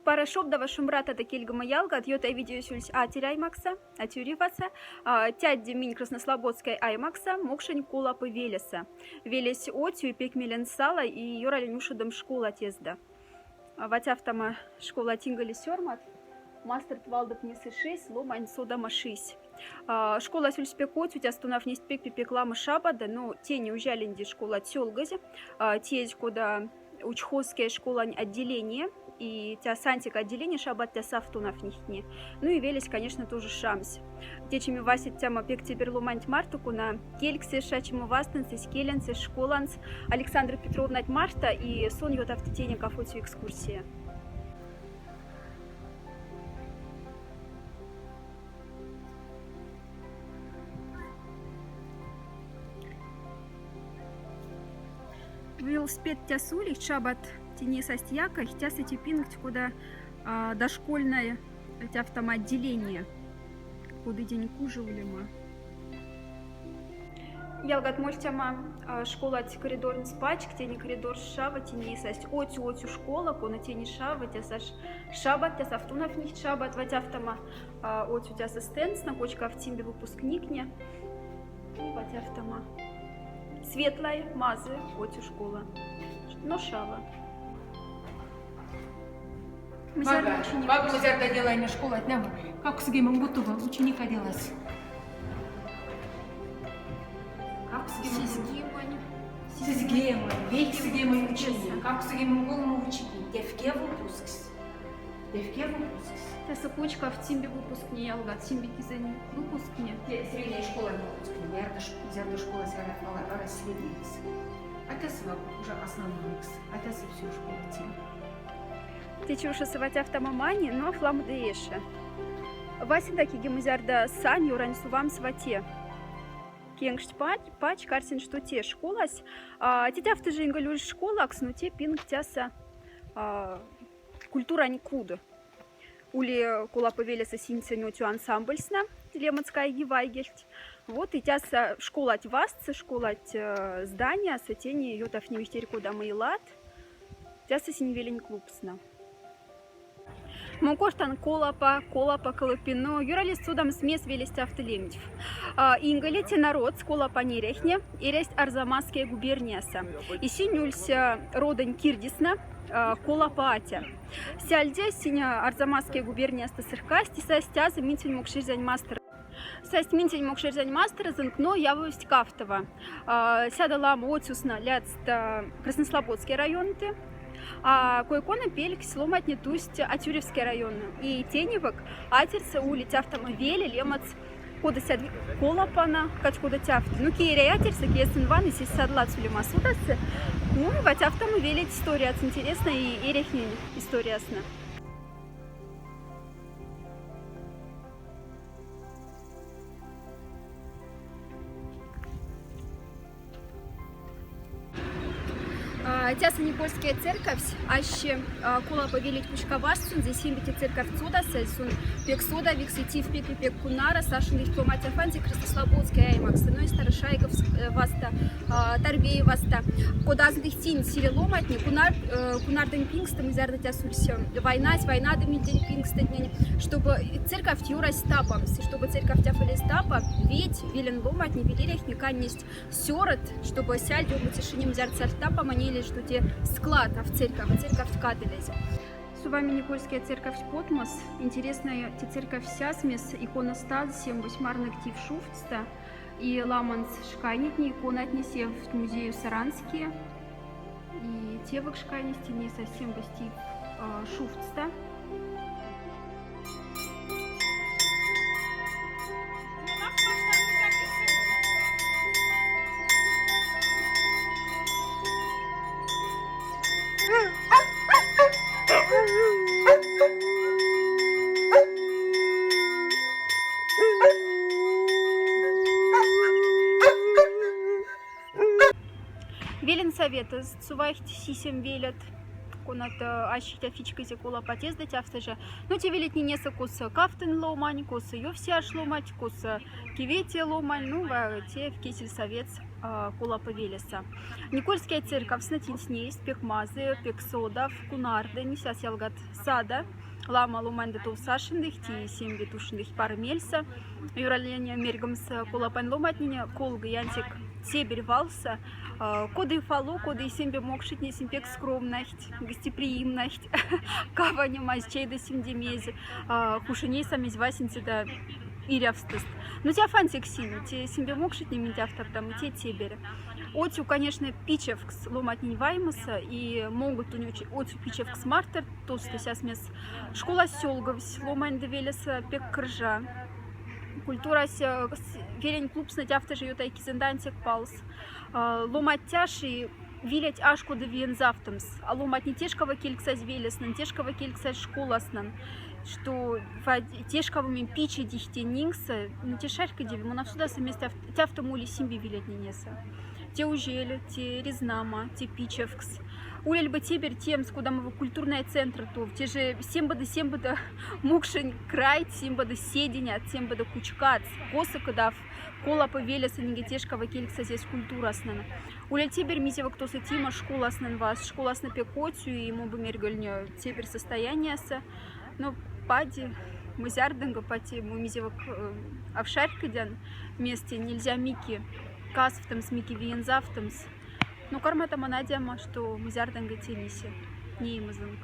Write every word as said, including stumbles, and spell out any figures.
Пара шобдова шумбрата да кельгома, ялгат. Ё та видео сюльсь Атерь аймакса, Атюрьеваса. А, тядди минь Краснослободской аймакса, Мокшень Колапо велеса. Велесь отю и пек мелень сала, и ёраллянь ушедом школа тезда. А, вать афтама школать инголе сёрмат. Мастер валдык несышись, ломань содама шись. А, школа сюльсь пек отю, тяса тонавтнесть пек-пек-пек лама шабада, но тени узялинди школать сёлгозь, а, тезь кода учхозская школань отделение, и тяса ансяк отделение шабад тяса аф тонавтнихтни. Ну и велесь, конечно, тоже шамсь. Течи ми васьтама пек цебер ломанть марто, кона кельгсэс, шачимо вастонсэс, келенсэс, школанс Александра Петровнать марта, и сон ё та аф тенек аф отю экскурсия. Велосипед тяса улихть, шабад тени састь якахть, тяса эти пингть кода, а, дошкольное, эти афтама отделение. Кода день кужа улема. Ялгат, мольхтяма, а, школать коридорнс пачк, тени коридор шава, тени састь отю-отю школа, кона тени шава, тяса ш-, шабад, тяса аф тонавтнихть шабад, вать афтама, а, отю тяса стендсна, кочка аф тимбе выпускникне. И вать афтама. Светлай, мазы, отю школа. Но шава. Мзярда ученик. Бага, мзярда делайме школатнема. Капксыгемонь гутова ученика делась. Капксыгемонь. Сизьгемонь. Сизьгемонь, вейксыгемонь ученик. Капксыгемонь колмо ученик. Тевке выпусксь. Тевке выпусксь. Тяса кочка аф тимбе выпускне, ялгат, тимбе кизэнь выпускне. Те средняя школа выпускне. Мзярда ш-, мзярда школа сяра ала, ара среднейкс. А тяса уже основнойкс. А тяса всё школа тим. Течи ушаса вать афтама мани, но аф ламда эше. Васенда кеги мзярда сань ёрань сувамс вате. Кенкшт пач, пач карсин, что те школась. А, те аф тыжи инголе уль школакс, но те пинг тяса, а, культурань куд. Ули Колапо велеса синь сынь отю ансамбльсна, лемоцкая и вайгельть. Вот и тяса школать вастса, школать, э, зданияса, тени ё та аф нимть эрь кода мый лад. Тяса синь велень клубсна. Мон корхтан Колапо, Колапо, Колапино, юралист содамс мес велесь аф та лемдиф. А, инголе те народс, Колапонь эряхне, эрясть Арзамасская губернияса. И синь ульсь, э, родонь кирдисна, э, Колапо атя. Сяльдя синь, э, Арзамасская губернияста сырхкасти, сась тязы минь синь мокшэрзянь мастор. Сась минь синь мокшэрзянь мастор, зынк но явовсть кафтова. А, сяда лама отсюсна лядста Краснослободский районты. А кой-кона пелькс ломатне тусть Атюрьевский район. И теневок атерьса ули тяфтама веле лемоц кода сяд Колапона, кадь кода тяфт. Ну, ки эряй атерьса, ки эсин ваны, сись сядлац улема содасы. Ну, и вать афтама велеть историяц интересна и эряхнень историясна. А, тяса Никольская церковь, аще, а, Колапо велеть кучка вастсонза, симбите церковь содаса, сон пек содавикс и тиф пек и пек кунара, сашен их томатя фанзи Краснослободская аймакса, но и Старошайговск, э, васта, а, Торбей васта. Кода азындыхть синь сире ломатне, кунар, э, кунардонь пингста, мзярда тяса ульсь войнась, войнадонь пингста, чтобы церковь юрась тапамс, чтобы церковь тяфалес тапа, ведь велень ломатне, велеряхне каннесть сёрот, чтобы сяльдь омбоце шине мзярда сяльдь тапама, неле, что те склад, аф церковь, а церковь кадылезе. Сувами Никольская церковь потмос. Интересная те церковь сясмес, иконостас, сембось марнок тиф шуфтста. И ламанс шкайнитне, иконатне севт музею Саранске. И тевок шкайнись тени совсем быстив, а, шуфтста. Велень советэз сувайхть сисем велят, конат, э, ащить афичказе Колапотезда тяфтыжа. Ну, те велетненеса косо кафтын ломань, косо ёвсяш ломать, косо кивете ломань, ну, ва, те в кесель советс. а, Колапо велеса. Никольская церковь сна тинснесть, пек мазы, пек содав, кунардынь, сяс ялгат сада, лама ломаньды тов сашендыхти, сембе тушендыхти пар мельса. Юраллань мярьгомса, Колапань ломатнене колгы янтик себерь валса, а, коды фало, коды сембе мокшетне, сим пек скромнахть, гостеприимнахть, каванемазь, чайда симдемезь, а, кушеней самезь васенце да ирявстыст. Ну, тя фантик син, те сембе мокшетне минь тяфтавтам, те теберь. Отю, конечно, пичевкс ломатнень ваймоса, и могут тунь отю пичевкс мартер, тосты сяс мес школа сёлговсь, ломаньды велеса пек кыржа. Культурась, э, велень клубсна тяфта же ётай кизендантик палс. А, ломать тяши вилять ашкоды виензавтомс. А ломатне тешкава кельксазь велеснын, тешкава кельксазь школаснын, что тешкава мем пиче дихтен нинкса, ну, те шарькодеви, мон овсюдаса мес тяфта моли сембе вилять ненеса. Те ужель, те ризнама, те пичевкс. Улель бы теберь темс, кода мова культурная центра тов, те же сембоды, сембоды мукшень крайт, сембоды сединят, сембоды кучкат, коса кодав Колапо велеса нинге тешкава кельксазь культураснын. Улель теберь мизевок тосы тима школаснын вас, школасны пек отю, и мон бы мярьгольня теберь состоянияса. Но пади, мзярдынга пати, мон мизевок, э, овшарькодян месте, нельзя мики касфтомс, мики виензавтомс. Но карматама, надяма, что мзярдынга тенисе, не имзынг.